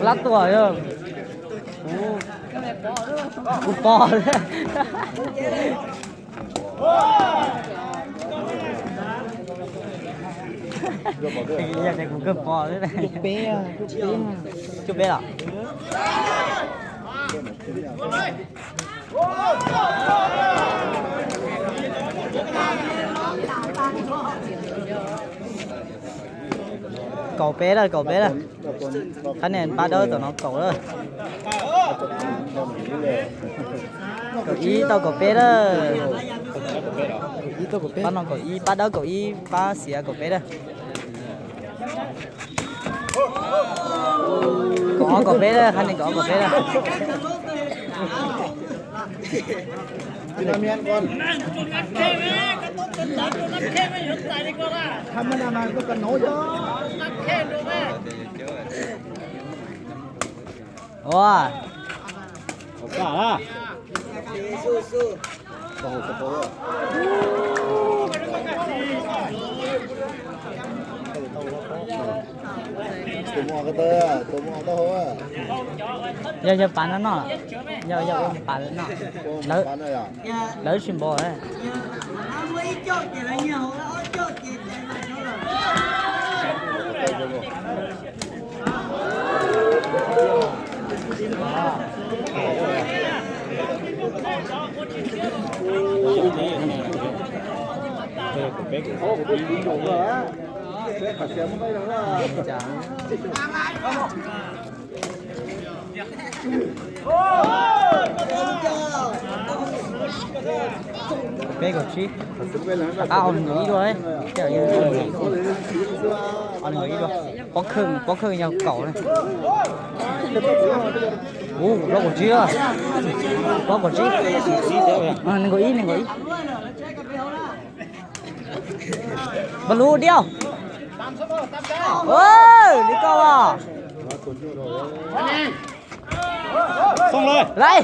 Lab tuaj yog. Kuv pom. Kuv kawg pom. Cuaj peb los? Kaum peb lawm, kaum peb lawm. Qhab niag pab dawb tom no kaum lawm. Kaum ib tau kaum peb lawm. Pab no kaum ib, pab dawb kaum ib, pab xiav kaum peb lawm. Kaum ob kaum peb lawm, qhab niag kaum ob kaum peb lawm. Ua. Yog, yog pav no noj, yog, yog ua pav no noj. Lawv tsis npaum. Peb kaum tsib, rov qab ob nees nkaum ib dua, ob nees nkaum ib dua, pob kheej, pob kheej yog kaum ne. Ua, plaub kaum tsib, plaub kaum tsib, nees nkaum ib, nees nkaum ib. Npaj lub diaj. Li koj os. Laiv.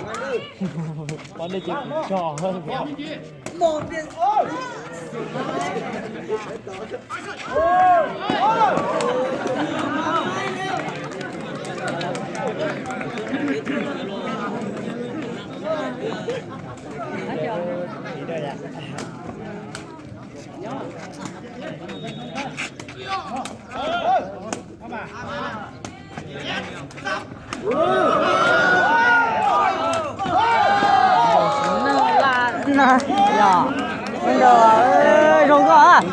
Zoo nkauj,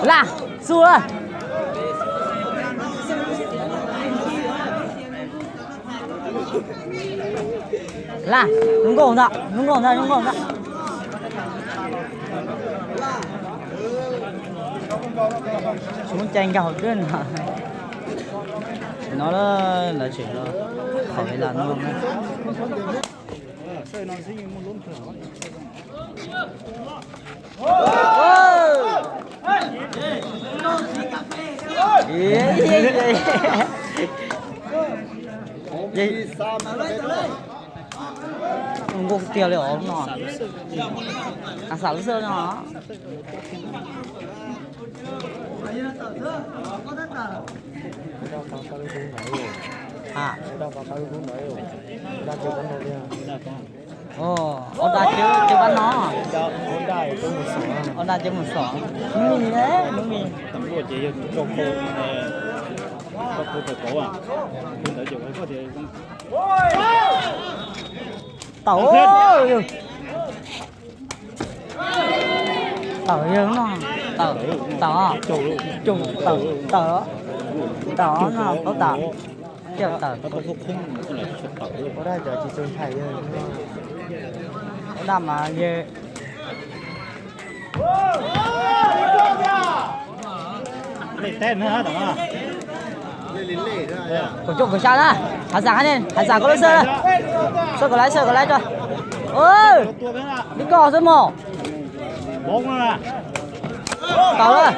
Laj, xu. Laj, zoo nkauj ntag, zoo nkauj ntag, zoo nkauj ntag. Tsis muaj cai nkaug xwb no. Tsis no lawv tseem los qhov lam no na. Nkauj tiag li os no. Xam lub xwb no. Ob daj cawv pab no. Ob daj cawv mus xom. Hnub mis, hnub mis. Tawm, tawm yog no, tawm, tawm, tawm, tawm, tawm no paub tas. Coj tawm. Ua daj cov tsis txog ntxhais yawg, ua daj mas yawg. Kaum cuaj kaum xya na, hav xam, hav xam koj lub xwb, xwb kom laiv, xwb kom laiv tso. Li koj xwb mog. Tawm lawm.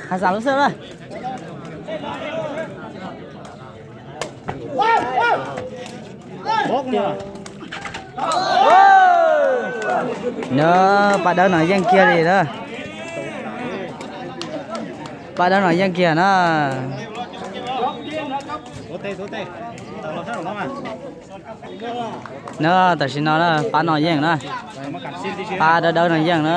Hav xam lub xwb na. No, pab dawb no yeej kiag li na. Pab dawb no yeej kiag na. No, tam sim no na, pab no yeej na. Pab dawb dawb no yeej na.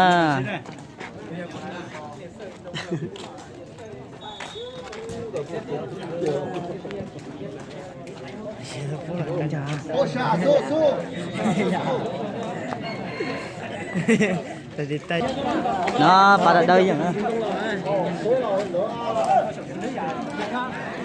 No, pab dawb dawb yeej na.